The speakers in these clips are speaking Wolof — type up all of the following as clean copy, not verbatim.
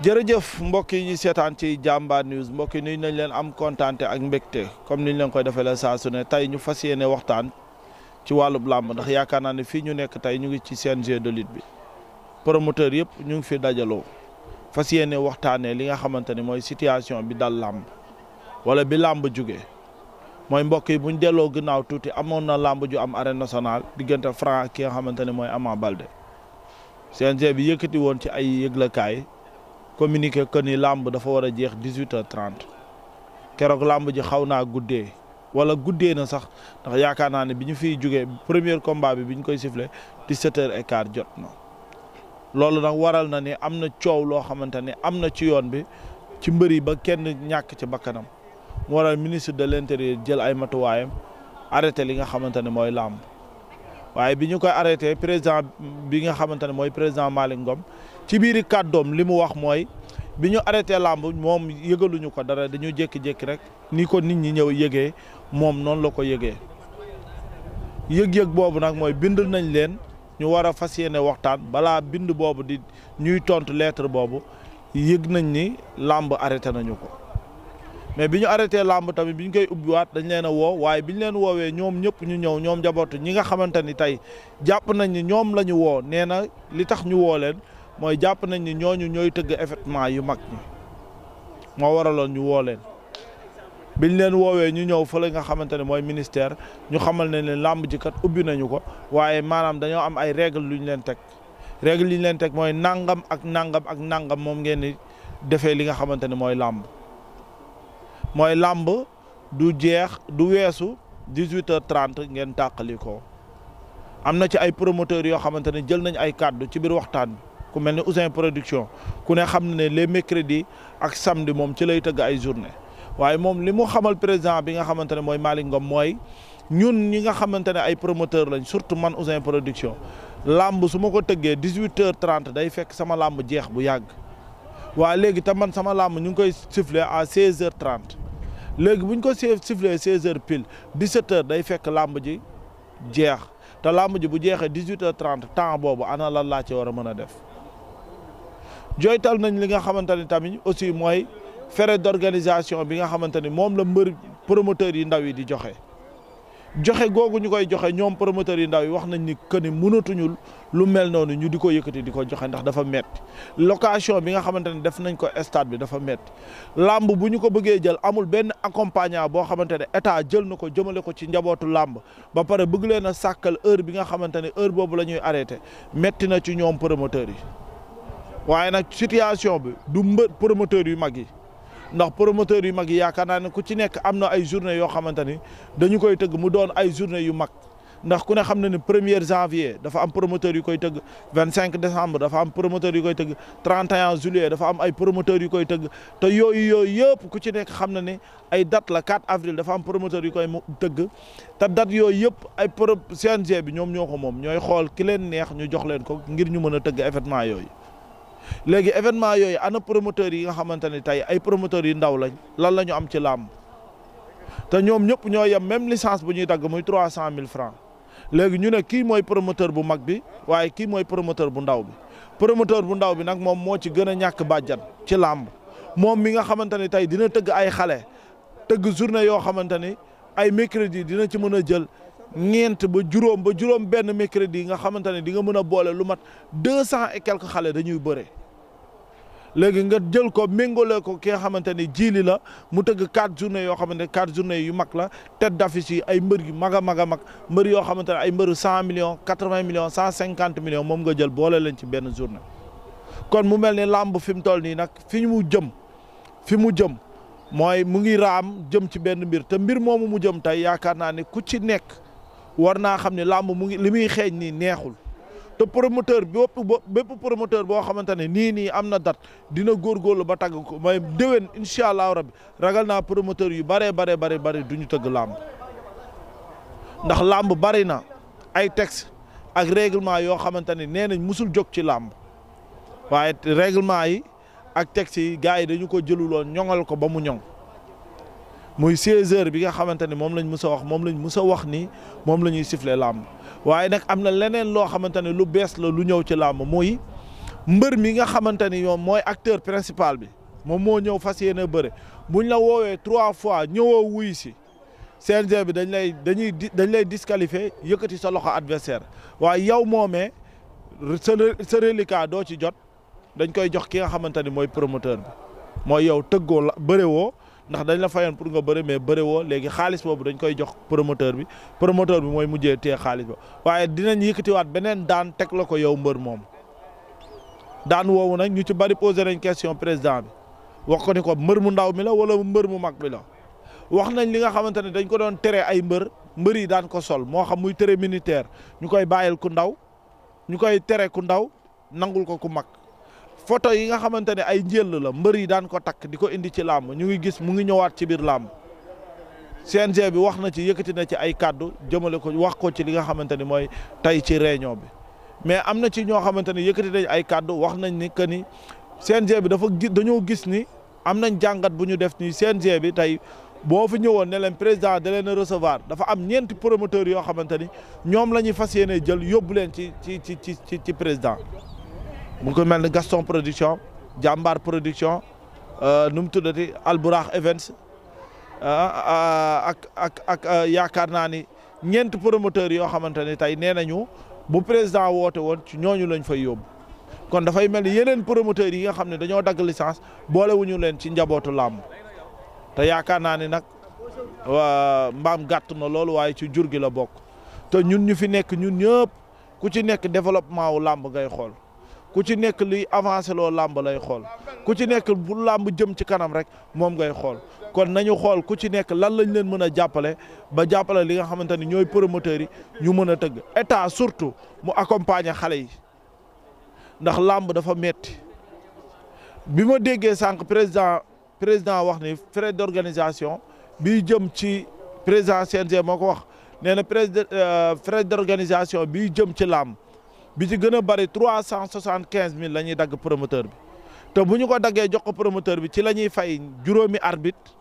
jërëjëf mbokk yi ñu seetaan ci Jambaar News mbokk yi nuyu nañ leen am kontaante ak mbégte comme niñ leen koy defee la saa su ne tey ñu fas yéene waxtaan ci wàllub làmb ndax yaakaar naa ne fii ñu nekk tey ñu ngi ci CNG de lutte bi promoteur yëpp ñu ngi fi dajaloo fas yéene waxtaanee li nga xamante ni mooy situation bi dal làmb wala bi làmb jugee mooy mbokk yi buñ delloo ginnaaw tuuti amoon na làmb ju am arène nationale diggante Franc ki nga xamante ne mooy Ama Baldé CNG bi yëkkati woon ci ay yëglekaay communiqué que ni làmb dafa war a jeex 18h30 keroog làmb ji xaw naa guddee wala guddee na sax ndax yaakaar naa ne bi ñu fiy jugee premier combat bi ñu koy sifflé 17h15 jot na. loolu nag waral na ni am na coow loo xamante ne am na ci yoon bi ci mbër yi ba kenn ñàkk ci bakkanam mu waral ministre de l'intérieur jël ay matuwaayam arrêté li nga xamante ne mooy làmb waaye bi ñu koy arrêté président bi nga xamante ne mooy président Malick Ngom ci biiri kàddoom li mu wax mooy bi ñu arrêté làmb moom yëgaluñu ko dara dañu jékki-jékki rek ni ko nit ñi ñëw yëgee moom noonu la ko yëgee yëg-yëg boobu nag mooy bind nañ leen ñu war a fas yéene waxtaan balaa bind boobu di ñuy tontu lettre boobu yëg nañ ni làmb arrêté nañu ko mais bi ñu arrêté làmb tamit bi ñu koy ubbiwaat dañ leen a woo waaye bi ñu leen woowee ñoom ñëpp ñu ñëw ñoom njabootu ñi nga xamante ni tey jàpp nañ ni ñoom la ñu woo nee na li tax ñu woo leen mooy jàpp nañ ni ñooñu ñooy tëgg événement yu mag ñi moo waraloon ñu woo leen biñ leen woowee ñu ñëw fa la nga xamante ne mooy ministère ñu xamal ne leen làmb ji kat ubbi nañu ko waaye maanaam dañoo am ay règle lu ñu leen teg règle yi ñu leen teg mooy nangam ak nangam ak nangam moom ngeen di defee li nga xamante ne mooy làmb mooy làmb du jeex du weesu 18h30 ngeen tàqali ko am na ci ay promoteurs yoo xamante ne jël nañ ay kàddu ci biir waxtaan bi ku mel ni Ouzin Production ku ne xam ne les mercredis ak samedi moom ci lay tëgg ay journée waaye moom li mu xamal président bi nga xamante ne mooy Malick Ngom mooy ñun ñi nga xamante ne ay promoteur lañ surtout man Ouzin Production làmb su ma ko tëggee 18h30 day fekk sama làmb jeex bu yàgg waaye léegi te man sama làmb ñu ngi koy siffler à 16h30 léegi bu ñu ko siffler 16h pile 17h day fekk làmb ji jeex te làmb ji bu jeexee 18h30 temps boobu ana lan laa ci war a mën a def jooytal nañ li nga xamante ni tamit aussi mooy frais d'organisation bi nga xamante ni moom la mbër promoteurs yi ndaw yi di joxe googu ñu koy joxe ñoom promoteurs yi ndaw yi wax nañ ni que ni mënatuñu lu mel noonu ñu di ko yëkkati di ko joxe ndax dafa metti location bi nga xamante ne def nañ ko stade bi dafa metti làmb bu ñu ko bëggee jël amul benn accompagnant boo xamante ne état jël na ko jëmale ko ci njabootu làmb ba pare bëgg leen a sàkkal heure bi nga xamante ne heure boobu la ñuy arrêté metti na ci ñoom promoteurs yi waaye nag situation bi du mbër promoteurs yu mag yi ndax promoteurs yu mag yi yaakaar naa ne ku ci nekk am na ay journée yoo xamante ni dañu koy tëgg mu doon ay journée yu mag ndax ku ne xam na ne 1er janvier dafa am promoteur yu koy tëgg 25 décembre dafa am promoteur yu koy tëgg 31 juillet dafa am ay promoteurs yu koy tëgg te yooyu yëpp ku ci nekk xam na ne ay date la 4 avril dafa am promoteur yu koy tëgg te date yooyu yëpp ay CNG bi ñoom ñoo ko moom ñooy xool ki leen neex ñu jox leen ko ngir ñu mën a tëgg événement yooyu léegi événement yooyu ana promoteurs yi nga xamante ne tey ay promoteurs yu ndaw lañ lan la ñu am ci làmb te ñoom ñëpp ñoo yem même licence bu ñuy dagg muy 300 000 francs léegi ñu ne kii mooy promoteur bu mag bi waaye kii mooy promoteur bu ndaw bi promoteur bu ndaw bi nag moom moo ci gën a ñàkk bàjjan ci làmb moom mi nga xamante ne tey dina tëgg ay xale tëgg journée yoo xamante ni ay mercredi dina ci mën a jël ñeent ba juróom benn mercredi nga xamante ne di nga mën a boole lu mat 200 et quelques xale dañuy bëre léegi nga jël ko méngale ko ki nga xamante ne jiili la mu tëgg 4 journées yoo xamante ne 4 journées yu mag la tête d'affiche yi ay mbër yu mag a mag a mag mbër yoo xamante ne ay mbëru 100 millions 80 millions 150 millions moom nga jël boole leen ci benn journée kon mu mel ni làmb fi mu toll nii nag fi mu jëm mooy mu ngi raam jëm ci benn mbir te mbir moomu mu jëm tey yaakaar naa ne ku ci nekk war naa xam ne làmb mu ngi li muy xeeñ nii neexul te promoteur bépp promoteur boo xamante ne nii am na date dina góorgóorlu ba tagg ko mooy déwén incha allahu rabbi ragal naa promoteur yu bare du ñu tëgg làmb ndax làmb bari na ay texte ak règlement yoo xamante ne nee nañ musul jóg ci làmb waaye règlement yi ak texte yi gars yi dañu ko jëluloon ñoŋal ko ba mu ñoŋ muy 16h bi nga xamante ne moom lañ mus a wax ni moom la ñuy siffler làmb waaye nag am na leneen loo xamante ne lu bees la lu ñëw ci làmb muy mbër mi nga xamante ni ñoom mooy acteur principal bi moom moo ñëw fas yéene bëre buñ la woowee 3 fois ñëwoo wuy si CNG bi dañ lay disqualifier yëkkati sa loxo adversaire waaye yow moomee sa reliquat doo ci jot dañ koy jox ki nga xamante ni mooy promoteur bi mooy yow tëggoo la bëre woo ndax dañ la fayoon pour nga bëre mais bëre woo léegi xaalis boobu dañ koy jox promoteur bi mooy mujjee téye xaalis ba waaye dinañ yëkkatiwaat beneen daan teg la ko yow mbër moom daan woowu nag ñu ci bari posé nañ question président bi wax ko ni ko mbër mu ndaw mi la wala mbër mu mag bi la wax nañ li nga xamante ne dañ ko doon tere ay mbër yi daan ko sol moo xam muy tere militaire ñu koy bàyyil ku ndaw ñu koy tere ku ndaw nangul ko ku mag photo yi nga xamante ne ay njël la mbër yi daan ko takk di ko indi ci làmb ñu ngi gis mu ngi ñëwaat ci biir làmb CNG bi wax na ci yëkkati na ci ay kàddu jëmale ko wax ko ci li nga xamante ni mooy tey ci réunion bi mais am na ci ñoo xamante ne yëkkati nañ ay kàddu wax nañ ni que ni CNG bi dañoo gis ni am nañ jàngat bu ñu def ni CNG bi tey boo fi ñëwoon ne leen président da leen a recevoir dafa am ñeenti promoteurs yoo xamante ni ñoom la ñuy fas yéene jël yóbbu leen ci président mu ko mel ni Gaston production Jàmbaar production nu mu tuddati Alburax Events ak yaakaar naa ni ñeenti promoteurs yoo xamante ni tey nee nañu bu président woote woon ci ñooñu lañ fay yóbbu kon dafay mel ni yeneen promoteurs yi nga xam ne dañoo dagg licence boolewuñu leen ci njabootu làmb te yaakaar naa ni nag mbaam gàtt na loolu waaye ci jur gi la bokk te ñun ñu fi nekk ñun ñëpp ku ci nekk développement wu làmb ngay xool ku ci nekk liy avancé loo làmb lay xool ku ci nekk bu làmb jëm ci kanam rek moom ngay xool kon nañu xool ku ci nekk lan lañ leen mën a jàppale ba jàppale li nga xamante ni ñooy promoteurs yi ñu mën a tëgg état surtout mu accompagner xale yi ndax làmb dafa metti bi ma déggee sànq président wax ni frais d'organisation bi jëm ci président CNG moo ko wax nee na frais d'organisation bi jëm ci làmb bi ci gën a bëri 375 000 la ñuy dagg promoteur bi te bu ñu ko daggee jox ko promoteur bi ci la ñuy fay juróomi arbitre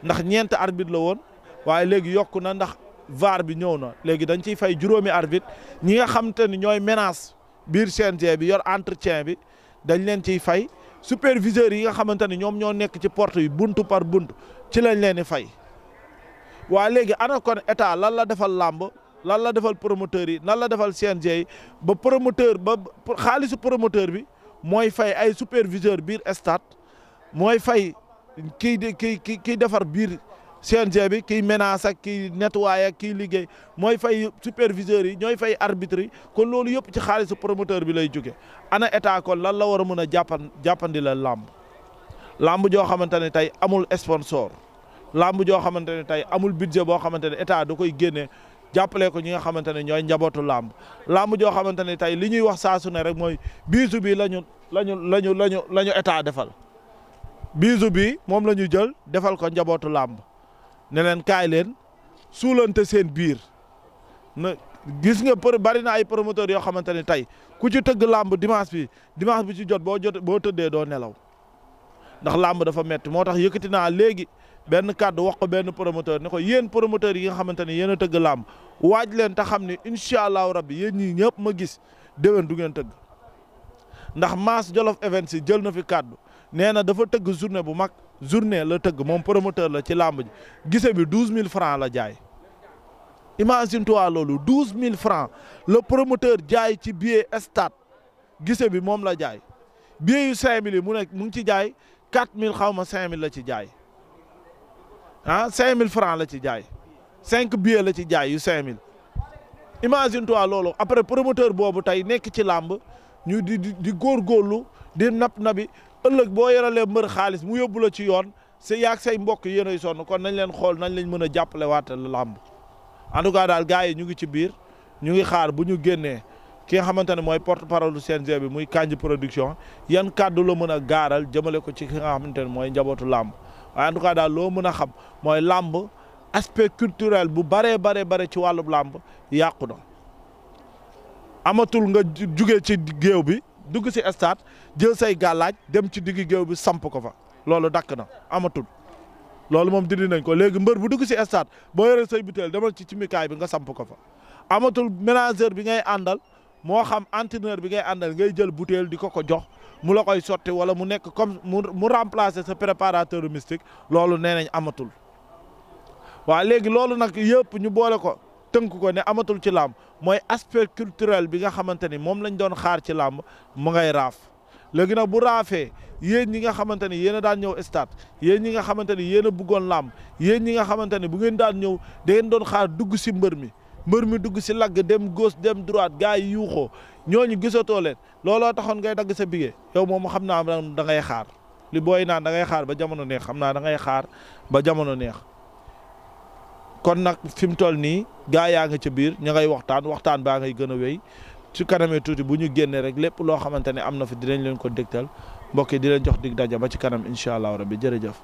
ndax ñeenti arbitre la woon waaye léegi yokku na ndax VAR bi ñëw na léegi dañ ciy fay juróomi arbitre ñi nga xam te ni ñooy menace biir CNG bi yor entretien bi dañ leen ciy fay superviseurs yi nga xamante ni ñoom ñoo nekk ci porte yi buntu par buntu ci lañ leen di fay waaye léegi ana kon état lan la defal làmb lan la defal promoteur yi lan la defal CNG yi ba promoteur ba xaalisu promoteur bi mooy fay ay superviseur biir stade mooy fay kii defar biir CNG bi kiy menace ak kiy nettoyer ak kiy liggéey mooy fay superviseurs yi ñooy fay arbitre yi kon loolu yëpp ci xaalisu promoteur bi lay jóge ana état kon lan la war a mën a jàppandi la làmb joo xamante ne tey amul sponsor làmb joo xamante ne tey amul budget boo xamante ne état da koy génne jàppale ko ñi nga xamante ne ñooy njabootu làmb joo xamante ne tey li ñuy wax saa su ne rek mooy biisu bi lañu état defal biisu bi moom la ñu jël defal ko njabootu làmb ne leen kaay leen suulante seen biir na gis nga bari na ay promoteurs yoo xamante ne tey ku ci tëgg làmb dimanche bi ci jot boo tëddee doo nelaw ndax làmb dafa metti moo tax yëkkati naa léegi benn kàddu wax ko benn promoteur ne ko yéen promoteurs yi nga xamante ne yéen a tëgg làmb waaj leen te xam ne incha allahu rabbi yéen ñii ñëpp ma gis déwén du ngeen tëgg ndax Mass Jolof Events yi jël na fi kàddu nee na dafa tëgg journée bu mag journée la tëgg moom promoteur la ci làmb ji gise bi 12000 francs la jaay imagine toi loolu 12000 francs le promoteur jaay ci billet stade gise bi moom la jaay billet yu 5000 yi mu ngi ci jaay 4000 xaw ma 5000 la ci jaay 5000 francs la ci jaay 5 billets la ci jaay yu 5000 imagine toi loolu après promoteur boobu tey nekk ci làmb ñu di góorgóorlu di nabi ëllëg boo yoralee mbër xaalis mu yóbbu la ci yoon sa yaag say mbokk yéenay sonn kon nañ leen xool nañ leen mën a jàppale waatal làmb en tout cas daal gars yi ñu ngi ci biir ñu ngi xaar bu ñu génnee ki nga xamante ne mooy porte parole du CNG bi muy Kandji production yan kàddu la mën a gaaral jëmale ko ci ki nga xamante ne mooy njabootu làmb waaye en tout cas daal loo mën a xam mooy làmb aspect culturel bu bare ci wàllub làmb yàqu na amatul nga jugee ci géew bi dugg si stade jël say gàllaaj dem ci digg géew bi samp ko fa loolu dakk na amatul loolu moom dindi nañ ko léegi mbër bu dugg si stade boo yoree say butéel demal ci cimikaay bi nga samp ko fa amatul ménageur bi ngay àndal moo xam entraîneur bi ngay àndal ngay jël butéel di ko jox mu la koy sotti wala mu nekk comme mu remplacer sa préparateur mystique loolu nee nañ amatul. waaw léegi loolu nag yëpp ñu boole ko tënk ko ne amatul ci làmb mooy aspect culturel bi nga xamante ni moom lañ doon xaar ci làmb mu ngay raaf. léegi nag bu raafee yéen ñi nga xamante ni yéen a daan ñëw stade yéen ñi nga xamante ni yéen a bëggoon làmb yéen ñi nga xamante ni bu ngeen daan ñëw da ngeen doon xaar dugg si mbër mi dugg si lagg dem gauche dem droite gars yi yuuxoo ñooñu gisatoo leen looloo taxoon ngay dagg sa bigee yow moom xam naa da ngay xaar li booy naan da ngay xaar ba jamono neex xam naa da ngay xaar ba jamono neex. kon nag fi mu toll nii gaa yaa nga ca biir ña ngay waxtaan baa ngay gën a wéy ci kanamee tuuti bu ñu génnee rek lépp loo xamante ne am na fi dinañ leen ko dégtal mbokk yi di leen jox dig daja ba ci kanam incha allah rabbi jërëjëf.